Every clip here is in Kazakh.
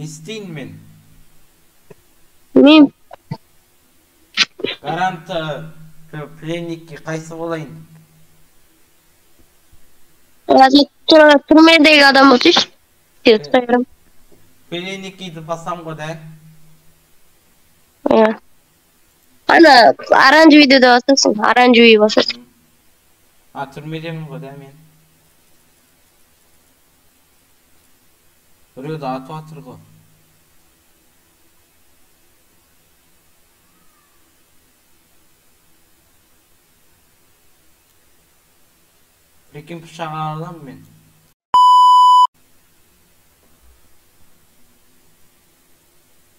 Не істейін мен? Мен Гарант пленникке қайсы болайын? Түрмедегі адам болсайшы. Сені ұстай беремін. Пленникті басам ғой да? Иә. Ана оранжевыйды да басасың, оранжевый басасың. А, түрмедемін ғой да мен. Біреуді атып жатыр ғой. Прикинь, пышақ ала аламын мен.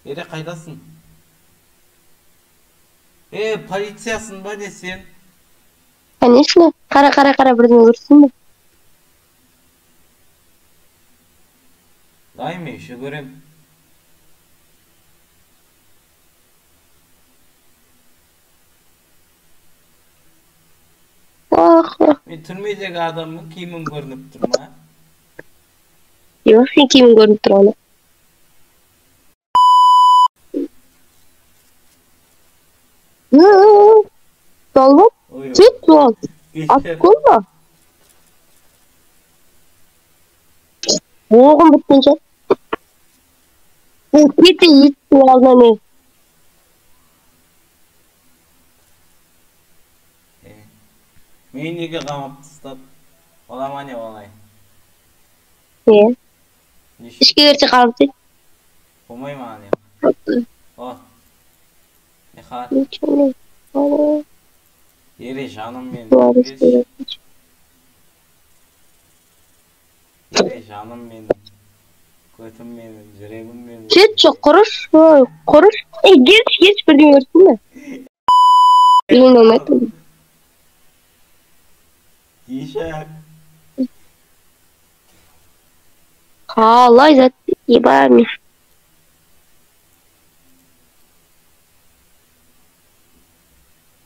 Ере, қайдасың? Е, полициясың ба не сен? Конечно. Қара, қара, қара, бірдеңе көрсін бе? Дай мен еще көрем. Ох, ох. Мен түрмедегі адаммын, киімім көрініп тұр ма? Жоқ, сен киімің көрініп тұр ана. Долбоп, Ой, кет ол. Кешір. Атып қойма. Оғым біткенше. Бұл кете еттің алдына не? Мені неге қамап тастады? Бола ма не олай? Не? Неше? Ішке кірсе қамап тастайды. Болмай ма не? О. Не хат? Ничего не. Ере, жаным менің. Бұлар Ере, жаным менің. Көтім менің, жүрегім менің. Кетші, құрыш, ой, құрыш. Ей, келші, келші, бірдеңе көрсін бе? Үйің болмайды. Ешек. Қалай зат, ебар мен.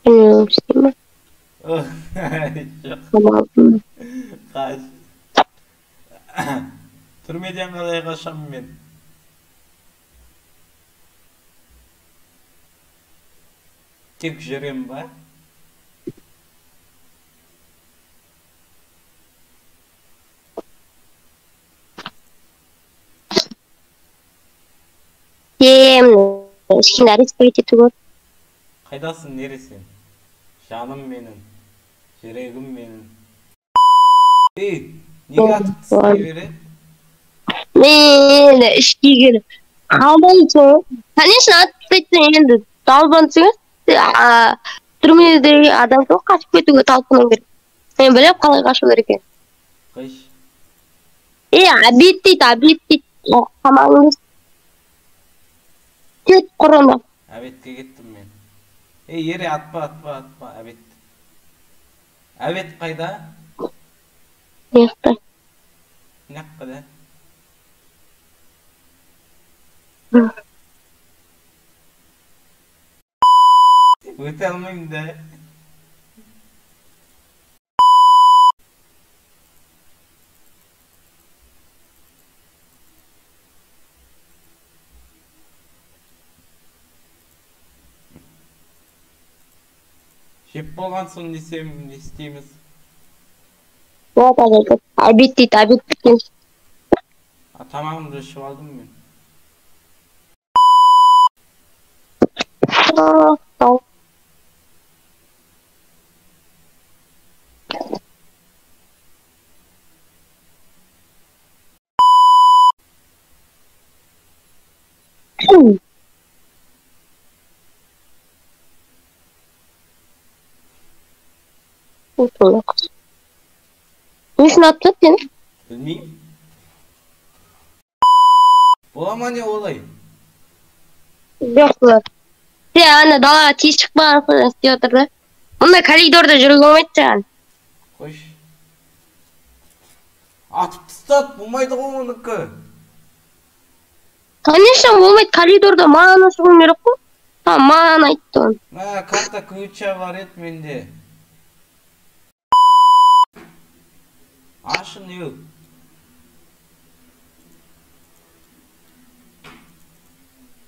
Білмеймін, ба? Жоқ. Қамалдым. Қаш. Түрмеден қалай қашамын мен? Тек жүрем ба? Ем, ешкімді арестовать ету ғой. Қайдасың, нересің? Жаным менің, жүрегім менің. Ей, неге атып тастай береді? Мен ішке кіріп қалмайсың. Конечно, атып тастайтсың енді. Далбансың, түрмедегі адам жоқ, қашып кетуге талпыну керек. Мен білем қалай қашу керек екенін. Қаш. Е, обед дейді, обед дейді. Қамаңыз. Кет құрына. Обедке кеттім мен. Ей, ере, атпа, атпа, атпа, обед. Обед қайда? Неқта. Неқта да? Өте алмаймын да. Жеп болған соң не істейміз, не істейміз? Вот, обед дейді, обед біткен. А, тамағымды ішіп алдым мен. Ау. Не үшін атып тастады сені? Білмеймін. Бола ма не олай? Жоқ, болады. Сен ана далаға тез шықпаған соң істеп жатыр да. Мында коридорда жүруге болмайды саған. Қойшы. Атып тастады, болмайды ғой оныкі. Конечно, болмайды, коридорда маған шығуым керек қой. Ха, маған айтты оны. Мә, карта ключа бар еді менде. Ашын еу.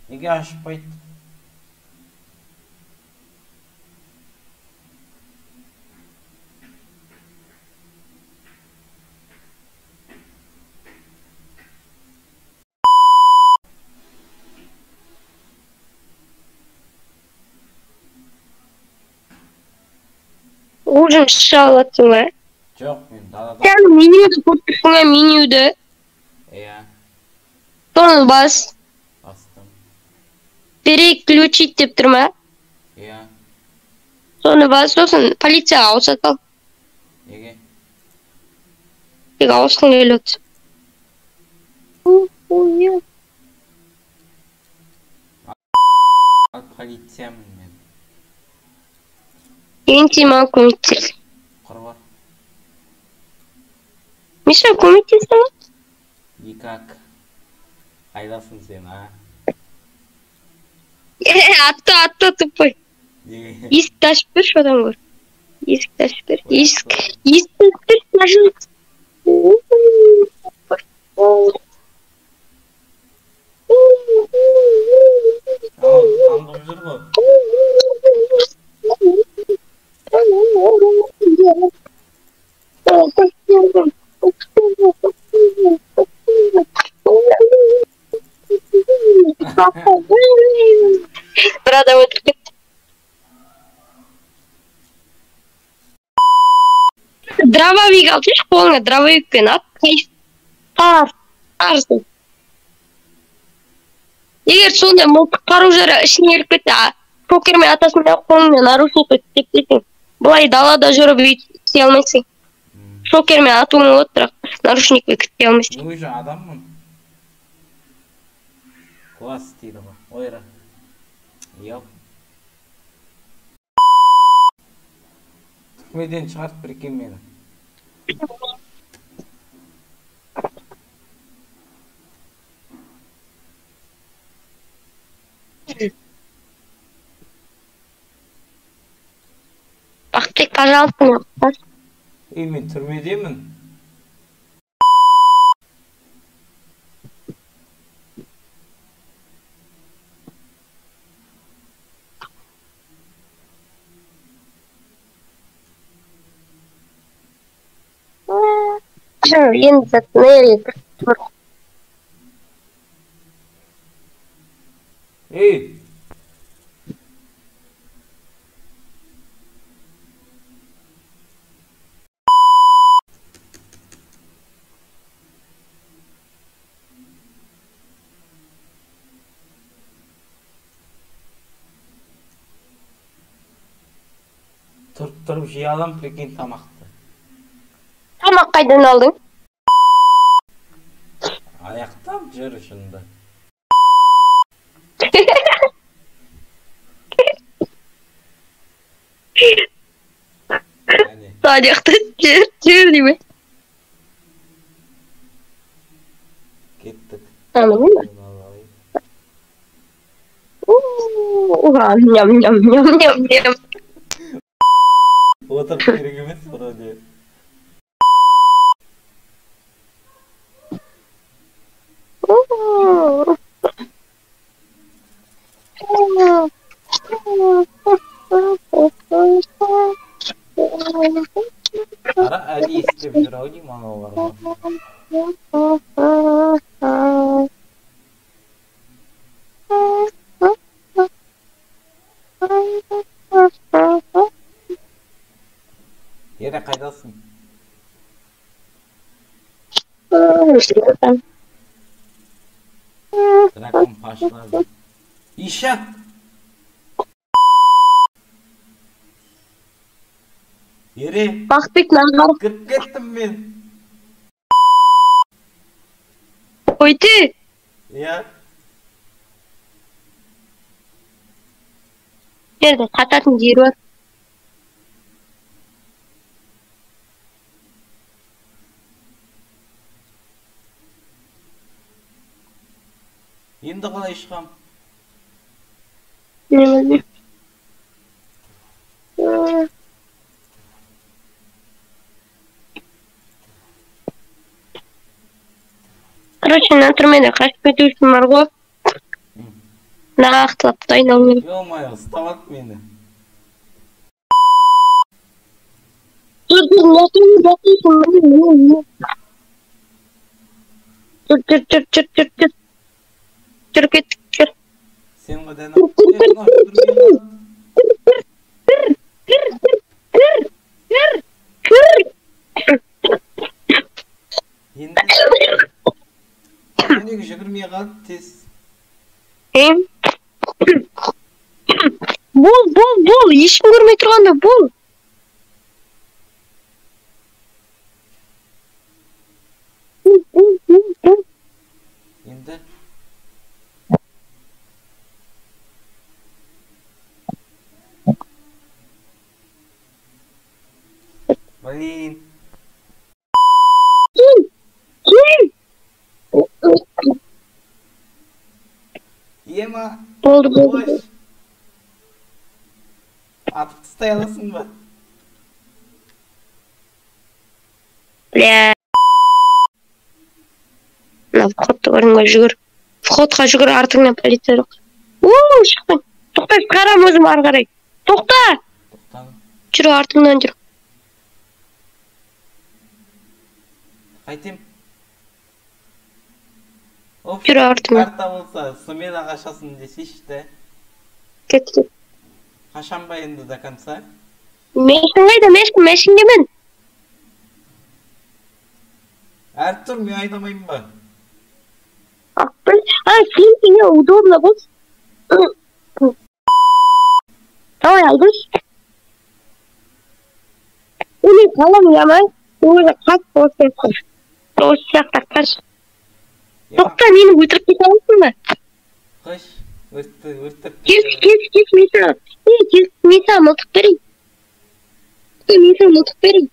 Неге ашпайды? Ужин іше аласың ба? Жоқ, мен далада. Сен менюді көріп тұрсың ба, менюді? Иә. Соны бас. Бастым. Переключить деп тұр ма? Иә. Соны бас, сосын полицияға ауыса сал. Неге? Тек ауысқың келіп отыр. Ал полициямын мен. Енді сен маған көмектес. Құр бар. Мен саған көмектестім ғой. Никак. Қайдасың сен, а? Атты, атты, тупой. Неге? Есікті ашып берші одан гөрі. Есікті ашып бер. Есік, есікті ашып берші, пожалуйста. Ал, аңдып жүр ғой. Бір адам өтіп кетті. Дробовик алып жүрші қолыңа, дробовикпен ат, кайф. Тар, тарсың. Егер сондай мылтық қару жарақ ішіне кіріп кетсе, покермен атасың да қолыңмен наручникпен тістеп. Былай далада жүріп өйтіп істей алмайсың. Шокермен атуың болады, бірақ наручникпен кіттей алмайсың. Мен уже адаммын. Класс дейді ғой. Ойра. Ұял. Түрмеден шығарып бір екен мені. Бақытбек, пожалуйста, мені құтқар. Ей, мен түрмедемін. Енді затынай тұр. Ей! Тұрып тұрып жей алам, прикинь, тамақты. Тамақ қайдан алдың? Аяқтап жүр шынында. Әне. Аяқта жүр, жүр дейме. Кеттік. Міне ме? Ура, ням, ням, ням, ням, ням. Отырып керек емес вроде. Қара, әдейі істеп жүр ау деймін аналар ғой. Ере, қайдасың? Дракон пашлады. Ишак! Ере! Бақытбек, маған Кіріп кеттім мен. Қойды. Иә. Жерде қататын жер бар. Енді қалай шығам? Не білмеймін. Короче, мына түрмеде қашып кету үшін бар ғой. Нақтылап дайындалу керек. Ё-моё, ұстап алды мені. Жүр, жүр, мына міне, міне, міне. Жүр, жүр, жүр, жүр, жүр, жүр. Жүр, кеттік, жүр. Сен ғой дән. Жүр, жүр, жүр, жүр, жүр, жүр, жүр, жүр, жүр. Енді неге жүгірмей қалды тез? Е? Бол, бол, бол, ешкім көрмей тұрғанда бол. Бол, бол, бол, бол. Енді блин. Кел, кел. Ема. Болды, болды. Қош. Атып тастай аласың ба? Бля. Мына входты көрдің ба, жүгір. Входқа жүгір, артыңнан полиция жоқ. У, шықтың. Тоқта, шығарам өзім ары қарай. Тоқта! Тоқтадым. Жүр, артыңнан жүр. Қайтем? Оп, Жүр артыңнан. карта болса, смело қашасың десейші да. Кет, кет. Қашан ба енді до конца? Мәшін қайда, мәшін, мәшінге мін. Артур, мен айдамаймын ба? Ақпын. А, сен удобно болсын. Давай, айдаш. Мен қалам ямай. Өзі қаш осы осы жақта қаш. Тоқта, мені өлтіріп кете аласың ба? Қаш, өлтіріп. Кел, кел, кел, мен саған. Ей, кел, мен саған мылтық берейін. Мен саған мылтық берейін.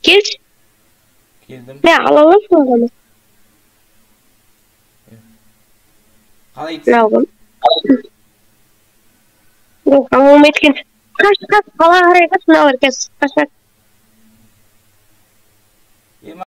Келші. Келдім. Мә, ала аласың ғой. Қалай Мынау ғой. Жоқ, ала алмайды екен. Қаш, қаш, қалаға қарай қаш, мыналар қазір қашады.